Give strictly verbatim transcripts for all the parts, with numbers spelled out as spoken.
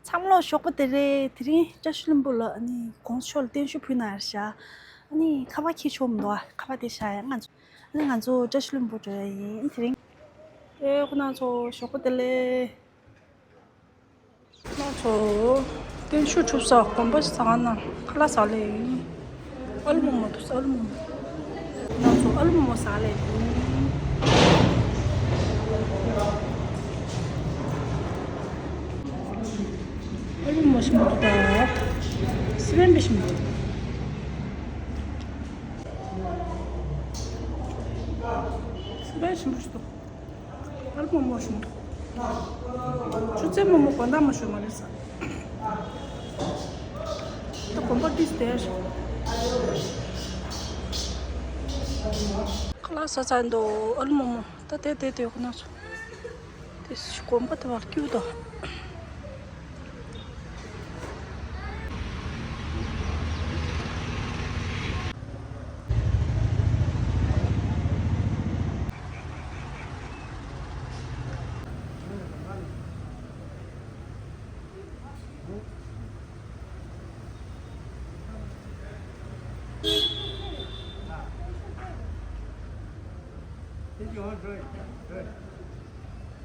ཚང་མ་ལོ་ཞོགས་པ་བདེ་ལེགས། དེ་རིང་བཀྲ་ཤིས་ལྷུན་པོ་ལ་ཨ་ནི་དགོང་ཞོགས་ལ་བརྟན་བཞུགས་ཕུལ་ན་ཡར་བཞག་ཨ་ནི་ཁ་པར་འཁྱེར་ཆོག་མི་འདུག་ཨ་ཁ་པར་དེ་བཞག་ཡ། ང་ཚོ་ཨ་ནི་ང་ཚོ་བཀྲ་ཤིས་ལྷུན་པོ་འགྲོ་ཡ་ཡིན། དེ་རིང་ཨེ་ཁོ་ན་ཚོ་ཞོགས་པ་བདེ་ལེགས། ང་ཚོ་བརྟན་བཞུགས་གྲུབ་ས་དགོན་པ་ཟ་ན་ཁ་ལག་ཟ་ལེ་ཡིན། ཨ་ལུ་མོག་མོག་འདུག་ཨ་ལུ་མོག་མོག་ང་ཚོ་ཨ་ལུ་མོག་མོག་ཟ་ལེ་ཡིན། ཨ་ལུ་མོག་ཞིམ་པོ་འདུག་ད་སི་པན་པའི་ཞིམ་པོ། སི་པན་ཞིམ་པོ་ཞིག་འདུག་ཨ་ལུ་མོག་མོག་ཞིམ་པོ། ཆུ་ཚོད་མོག་མོག་དགོང་དག་མ་ཞུ་མ་རེད་ས། ད་དགོན་པ་ཏིས་དེར། ཁ་ལག་ཟ་ཚར་འདུག་ཨ་ལུ་མོག་མོག་ད་དེ་དེ་དེ་ཁོ་ན་ཚོ། དེ་དགོན་པ་དེ་བར་སྐྱིད་པོ་འདུག་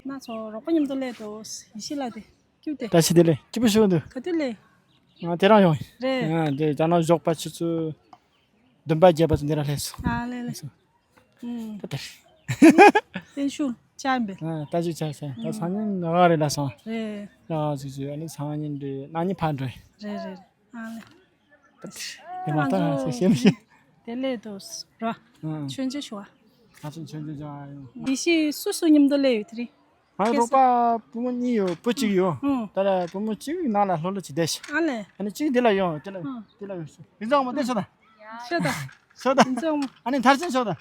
ང་ཚོ་རོགས་པ་མཉམ་དུ་སླེབས་འདུག་ཡེ་ཤེས་ལགས་དེ། སྐྱིད་པོ་དེ། བཀྲ་ཤིས་བདེ་ལེགས། སྐྱིད་པོ་ཞིག་འདུག་ག་དུས་སླེབས། ང་དེ་རང་ཡོང་། རེད། ང་དེ་རྒྱ་ནག་ཞོགས་པ་ཆུ་ཚོད་བདུན་པ་བརྒྱད་པ་ཙམ་འདི་རང་སླེབས་སོང་། ཨ་ལེ་ལེ། ཨུམ། ད་དེར། བརྟན་བཞུགས་བཅར་འབད། ཨ་ད་ཅིག་ཆགས་སོང་། ད་སང་ཉིན་ང་རེད་ལ་སོང་། རེད། ཨ་ཅིག་ཅིག་ཨ་ནི་སང་ཉིན་རེད། གནངས་ཉིན་ཕར་འགྲོ་ཡིན། རེད་རེད་རེད། ཨ་ལེ། ད་དེ་མ་ད་ང་ཚོ་ཤེས་མི་ཤེས། དེ་ལས་དུ་ར། ཨང་། མཆོད་མཇལ་ཞུ་བ། ང་ཚོ་མཆོད་མཇལ་བྱ་བ་ཡོང་། ཡེ་ཤེས་སུ་སུ་མཉམ་དུ་སླེབས་ཡོད་དེ་རིང་། ང་ཁེ་རོགས་པ་བུ་མོ་གཉིས་ཡོད། བུ་གཅིག་ཡོད། ཨང་། ད་ལ་བུ་མོ་གཅིག་ནང་ལ་ལྷོད་ལྷོད་ཅིག་བསྡད་ཤག་ཨ་ལེ། ཨ་ནི་གཅིག་འདི་ལ་ཡོང་། དེ་ལ་ཨང་། དེ་ལ་ཡོང་ཤག་ཡིན་ཙང་མོ་བསྡད་ཤོག་ད། ཤོག་ད། ཤོག་ད། ཡིན་ཙང་མོ། ཨ་ནི་མཐར་ཕྱིན་ཤོག་ད།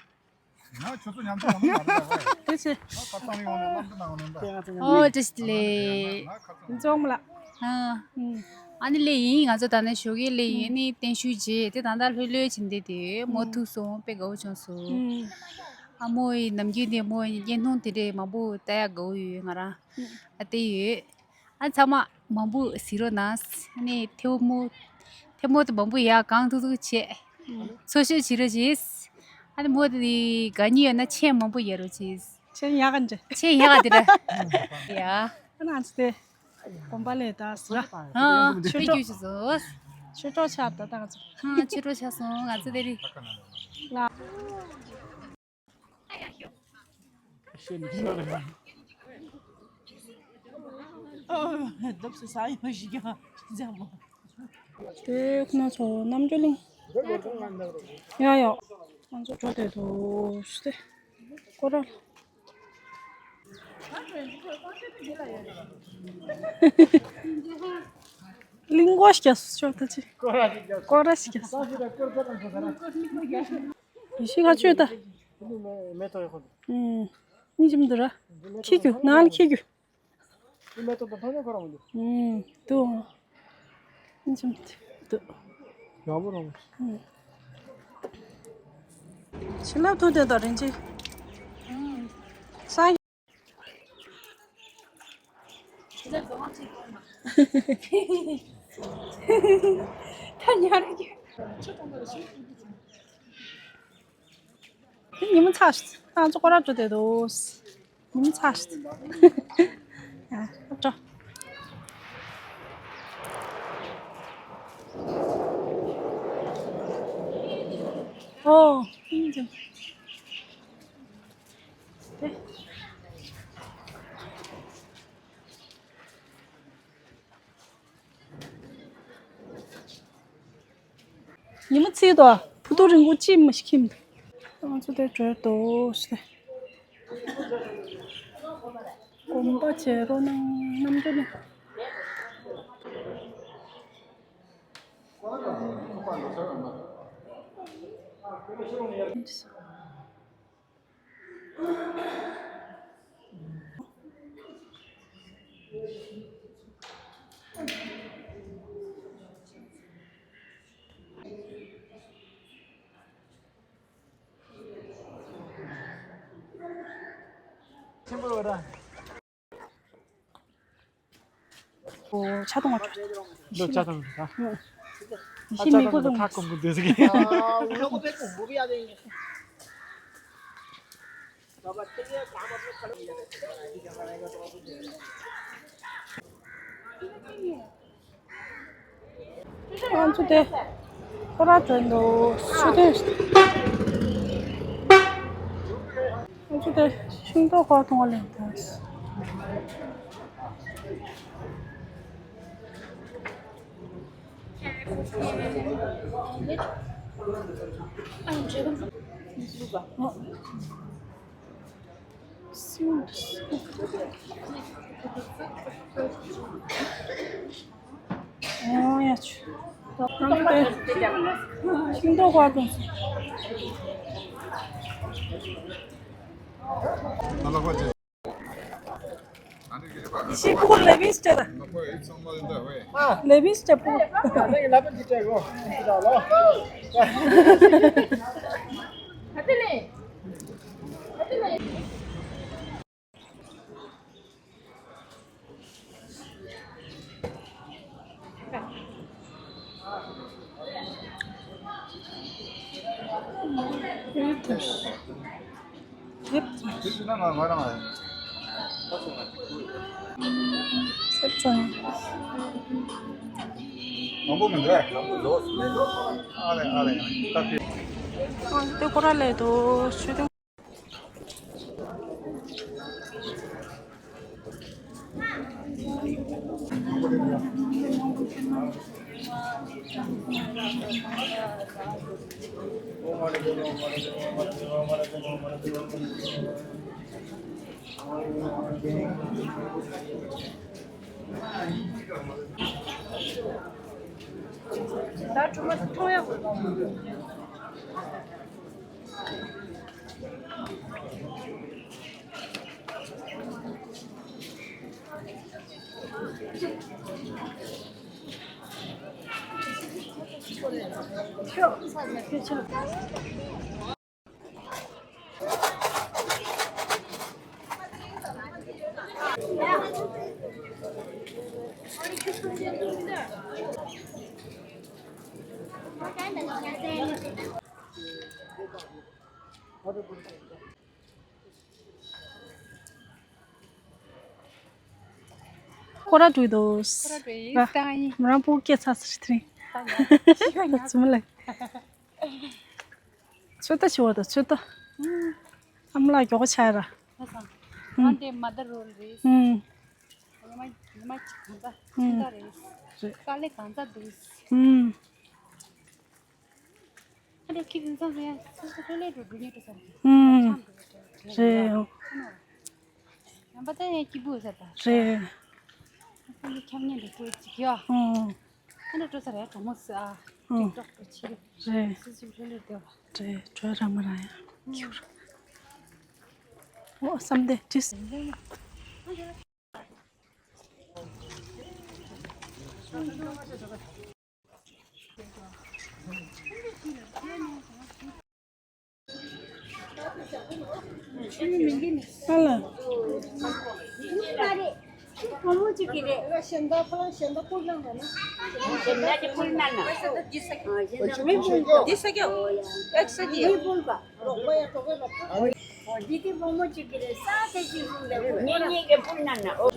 ང་ཁྱོད་ཚོ་མཉམ་དུ་འོང་མ་རེད་ལ། དེ་ཚེ། ང་ཁ་སང་ཡོང་ནས་གནམ་གྲུ་ནང་ནས་འདྲ། ཨོ་བཀྲ་ཤིས་བདེ་ལེགས། ཡིན་ཙང་མོ་ལགས། ཨ། ཨང་། ཨ་ནི་ལེ་ཡིན། ང་ཚོ་ད་ནས་ཞོགས་ཀས་ལེ་ཡིན། ཨ་ནི་བརྟན་བཞུགས་རྗེས་དེ་ད་ལྟ་ལྷོད་ལྷོད་བྱེད་འདི་དེ་མོ་ཐུག་སོང་། དཔེ་དགའ་བོ་བྱུང་སོང་། ཨ་མོ་ཡི་ནམ་རྒྱུན་དེ་མོ་ཡི་བརྙན་ཐུང་དེ་འདྲས་མང་པོ་ལྟ་ཡག་དགའ་བོ་ཡོད་ང་རང་། ཨ་དེ་ཡོད། ཨ་ཚང་མ་མང་པོ་གཟིགས་རོགས་གནང་། ཨ་ནི་ཐལ་མོ་ཐལ་མོ་དེ་མང་པོ་ཡག་གང་ཐུབ་ཐུབ་བྱས། འཚོ་བཤད་བྱེད་རོགས་གྱིས། ཨ་ནི་མོ་དེ་དགའ་ཉེ་ཡོད་ན་མཆན་མང་པོ་ཡོད་རོགས་གྱིས། མཆན་ཡག་ག་འདྲ། མཆན་ཡག་ག་དེ་འདྲ། ཡ། ཨ་ང་ཚོ་དེ་དགོན་པ་ལས་ད་ཟ། ཨ་ཨ་ཆོས་གྲོགས་ཆོས་གྲོགས་ཆགས་ད་ད་ང་ཚོ། ཨ་ཆོས་གྲོགས་ཆགས་སོང་ང་ཚོ་དེ་རིང་། ལ། དེ་ཁོ་ན་ཚོ་རྣམ་གྲོལ་གླིང་། ཡ་ཡ། ང་ཚོ་འགྲོ་དེ་དུ་སྟེ། སྐོར་ར། གླིང་སྐོར་ཞིག་རྒྱབ་སོང་ད་ཅི། སྐོར་ར་ཞིག་རྒྱབ་སོང་། ཡེ་ཤེས་ག་ཚོད་ད། ཨུམ། ནི་ཅིམ་དུ་ར། ཁྱི་རྒྱུ་ནང་ལ་ཁྱི་རྒྱུ། ཨུམ། དུ། ནི་ཅིམ་དུ། ཡག་པོ་རང་། ཨུམ། ཤི་ལབ་ཐུག་དེ་ད་རིན་ཅི། ས། ད་ཉར་གི། ཉི་མ་ཚ་ཞིག་ང་ཚོ་སྐོར་ར་འགྲོ་བསྡད་འདུག་ཉི་མ་ཚ་ཞིག་ཨ་འགྲོ། ཨོ། ཨིན་ཅང་། ཉི་མ་ཚིག་ཏོ་ཕུ་ཐུག་རིང་པོ་ཅི་མ་ཤི་ཁྱིམ་དུ། ང་ཚོ་དེ་བྲོས་ཏོ་ཞེས། གོམ་པ་བྱེད་རོགས་གནང་། རྣམ་འགྲོ་ནི། ཆེན་པོ་ར། ཆ་གཏོང་བ་འགྲོ། ལོ་ཆ་གཏོང་བ། ཤི་མི་གོ་དང་། ཁ་སྐོམ་གི་འདོད་ཟིག་ང་ཚོ་དེ་ཁོ་ར་དྲན་འདུག་ཆུ་དེ། ང་ཚོ་དེ་ཤིང་ཏོག་ཁོ་མཐོང་བ་ལེན་ཐལ། ཨོ་ཡ་ཆུ། ཤིང་ཏོག་བར་དུ། ཤིང་ཏོག་ལེ་བིས་སྤྲད་ད། ལེ་བིས་སྤྲད་པོ། ཨ་ལེ་ཨ་ལེ། ཨ་ལེ་ཁོ་ར་ལེ་དོ་ཤུ་ཏིང་། ད་གྲོ་མ་མཐོང་ཡག་པོ། ཁོ་ར་འགྲོ་གི་འདུག་ཁོ་ར་འགྲོ་ཡིན། ད་ཡིན། མོ་རང་སྤུ་གུ་སྐྱེས་ཚར་ཟེར་དེ་རིང་། ད་ཡིན། ད་ཚུམ་ལེ། ཚོད་ལྟ་བྱེད་པ་དང་ཚོད་ལྟ། ཨ་མ་ལགས་མགྱོགས་པོ་ཆགས་ར། ང་དེ་མ་ད་རོལ་རེད། ཨུམ། ཉི་མ་ཉི་མ་གཅིག་གང་ཙམ་ཕྱིན་ད་རེད། རེད། དཀའ་ལས་གང་ཙམ་འདུག་ཨུམ། ཨ་འདྲ་ཁྱི་དེ་ཚོ་ཡང་སོ་སོ་ལྷོད་ལྷོད་འགྲོ་འགྲོ་ཉེ་འགྲོ་ས་རེད། ཨུམ། ཆང་འགྲོ་རེད། རེད། ཨ་ནོ། ཡང་པ་ད་ཡང་སྐྱིད་པོ་ཟེར་ད། རེད། ཨ་ནི་ཁྱམས་ཉེ་འགྲོ་འགྲོ་ཅིག་ཡ། ཨུམ། ཨ་འདྲ་འགྲོ་ས་རེད། གྲོགས་མོ་ཟེར་ཨ། ཨུམ། ཏིག་ཏོག་འགྲོ་ཆེ་རེད། རེད། སོ་སོ་ལྷོད་ལྷོད་སྡོད་པ། རེད། གྲོས་ར་མ་ར་ཡ། ཁྱུར། ཨོ་བསམ་སྡེ་ཏིས། ཨ་ལ། བུ་མོ་གཅིག་གི་རེད། གཞན་དག་ཁོ་རང་གཞན་དག་སྤུར་གནང་དགོས་ན། གཞན་དག་གི་སྤུར་གནང་ན། འདི་ཟ་རྒྱུ། འདི་ཟ་རྒྱུ། ཨེག་ཟ་རྒྱུ། འདི་སྤུར་ག་འདི་དེ་བུ་མོ་གཅིག་གི་རེད། ས་དེ་གཅིག་བཟུང་ནས་བུ་མོ་ངེད་གཉིས་ཀྱི་སྤུར་གནང་ན། ཨོ།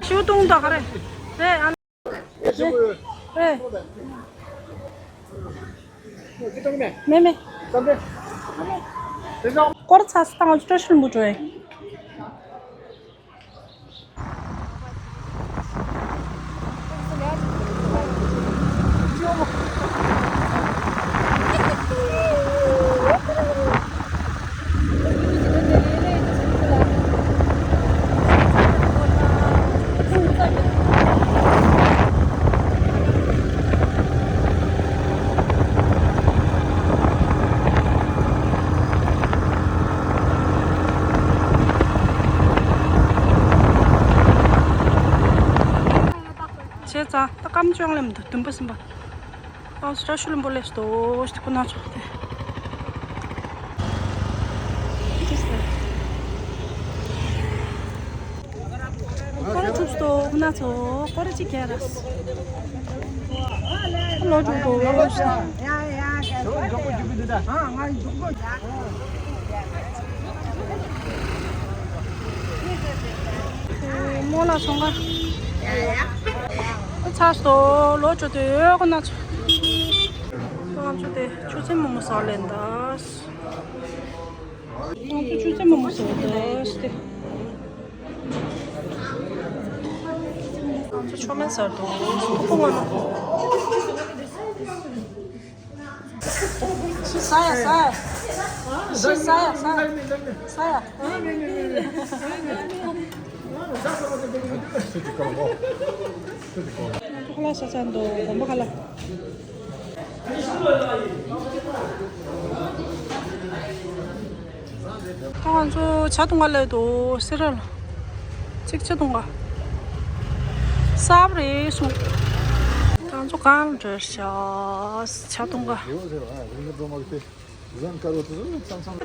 ཤིའུ་ཏུང་དང་ག་རེ། རེད་ཨ། རེད། མེ་མེ། སྐོར་ཚ་སི་དང་ཅོ་ཤུལ་མུ་ཀྲོའི། བྱས་ཙང་ད་སྐམ་ཅུང་ལེམ་འདུག་བདུན་པ་གསུམ་པ། ཨ་སི་ཏྲ་ཤུ་ལུམ་པོ་ལེབས་ཏོ་ཞིག་པོ་ན་ཆོག་སྟེ། ང་ཚོ་སྐོར་ཅིག་རྒྱག་ར། ལོ་དྲུག་དགོས། མོ་ལ་ཚོང་ཁང་། ཚར་སོང་། ལོ་དྲུག་དེ་ཡོད་ཁོ་ན་ཚོ། ང་ཚོ་དེ་ཆུ་ཚོད་མོག་མོག་ཟ་ལེན་ད། ང་ཚོ་ཆུ་ཚོད་མོག་མོག་ཟ་ལེན་ད། ང་ཚོ་ཆོ་མེད་ཟེར་དུ་ཕུ་ཕུ་ང་ནོ། ཤི་ས་ཡ་ས་ཡ། ཤི་ས་ཡ་ས་ཡ། ས་ཡ། ཁ་ལག་ས་ས་འདུག་དགོན་པ་ཁ་ལག་ཁ་ང་ཚོ་ཇ་འཐུང་ག་སླེབས་འདུག་སེ་ར་ལ། གཅིག་ཇ་འཐུང་ག་གསར་པ་རེད་གསུངས། ང་ཚོ་གང་འགྲོ་ཤག་ཇ་འཐུང་ག་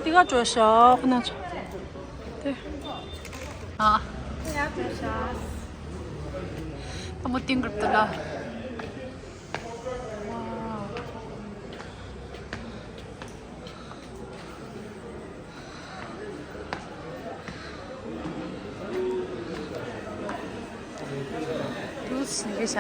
འདི་ག་འགྲོ་ཤག་ཁོ་ན་ཚོ། དེ། ཨ། ཨ་མོ་ཏིང་གྲུབ་ཏུ་ལ། དུས་ཉི་ཤུ་ཤ།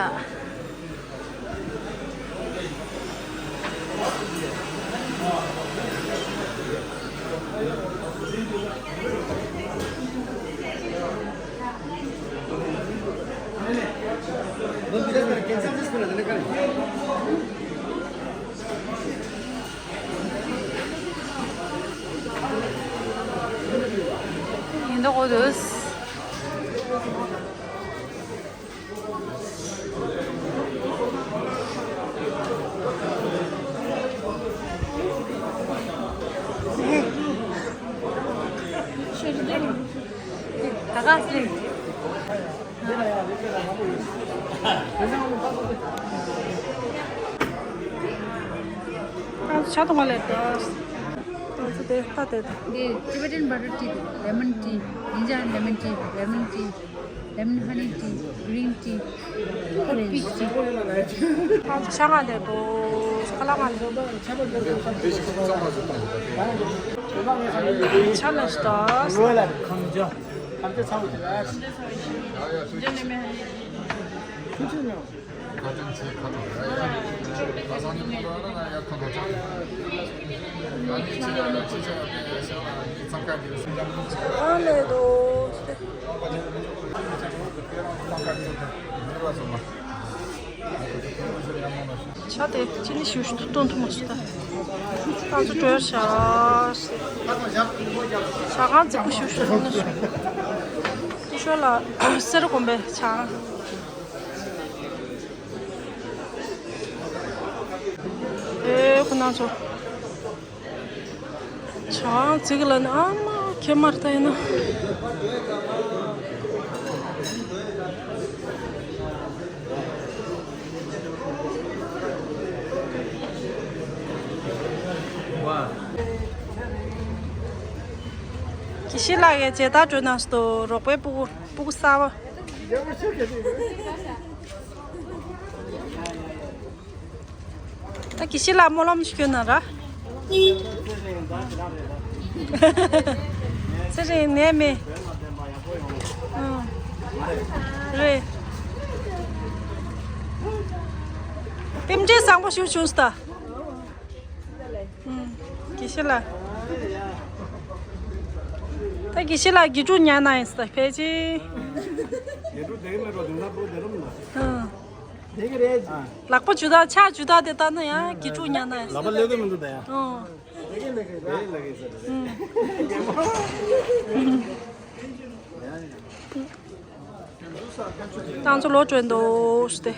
ཡིན་མདོག་གོ་འདུག་ད་ག་སེ། ཨ་ཆ་ཏོ་མ་ལེ་ཏོ། ཏོ་ཏེ་ཏ་ཏེ་ཏ། འདི་Tibetan butter tea དང་lemon tea། ཡིན་ཅང་lemon tea། lemon tea། lemon honey tea། green tea། ཨ་ཆ་ང་ཏེ་ཏོ། ཁ་ལག་ང་ཏེ་ཏོ། ཆ་ལ་ཏོ། ཁམ་ཇ། ཁམ་ཇ་ཚ་བོ་དེ་ལ། ཁ་ཐང་ཆེ་ཁ་ཐང་། ཁ་སང་ནས་ཁོང་ཚོ་ན་ཡར་ཁོང་ཚོ་ཆ། ཨ་ནི་ཆེ་ཡ་ལ་ཆེ་ཆེ་ཡ་ཆེ་ཡ་ལ་ནི་འཚང་ཁ་འདི་སེམས་ཅན་ཁོང་ཚོ། ཨ་ལེ་དོ། ཆ་དེ་ཅི་ནི་ཞུ་ཞུ་ཏུ་ཏོན་ཐུ་མ་ཞུ་ད། ང་ཚོ་བྲོས་ཤག་ཞག་གང་རྫིག་པོ་ཞུ་ཞུ་ཏུ་ན་ཞུ། ཏུ་ཤོ་ལ་སེར་གོམ་པའི་ཆང་། ཨེ་ཁོ་ན་ཚོ། ཆང་ཚིག་ལ་ནི་ཨ་མ་ཁེ་མར་ལྟ་ཡིན་ན། དགེ་བཤེས་ལགས་ཀྱིས་མཇལ་དར་སྤྲོད་གནང་སོང་། རོགས་པའི་སྤུ་གུ་སྤུ་གུ་གསར་པ། ད་དགེ་བཤེས་ལགས་སྨོན་ལམ་ཞིག་སྐྱོན་ན་ར། ཚེ་རིང་ནད་མེད། ཨང་། རེད། རྟེན་འབྲེལ་བཟང་པོ་ཞིག་བྱུང་སོང་ད། ཨང་། དགེ་བཤེས་ལགས། ད་དགེ་བཤེས་ལགས་དགེ་ཕྲུག་ཉར་གནང་ཡིན་ས་ད་ཕལ་ཆེར། དགེ་ཕྲུག་དེ་ག་མེད་པ་དུང་ལ་པོ་དེ་རུམ་ལ། ཨང་། དེ་ག་རེད། ལག་པ་ཇུ་ད་ཕྱག་ཇུ་ད་དེ་ལྟ་ན་ཡང་དགེ་ཕྲུག་ཉར་གནང་ཡིན་ས། ལག་པ་ལས་དོན་མི་འདུག་ད་ཡང་། ཨང་། དེ་ག་ལས་ག་ཡིན་ས་རེད། ཨང་། ང་ཚོ་ལོ་གྲོན་འདུག་སྟེ།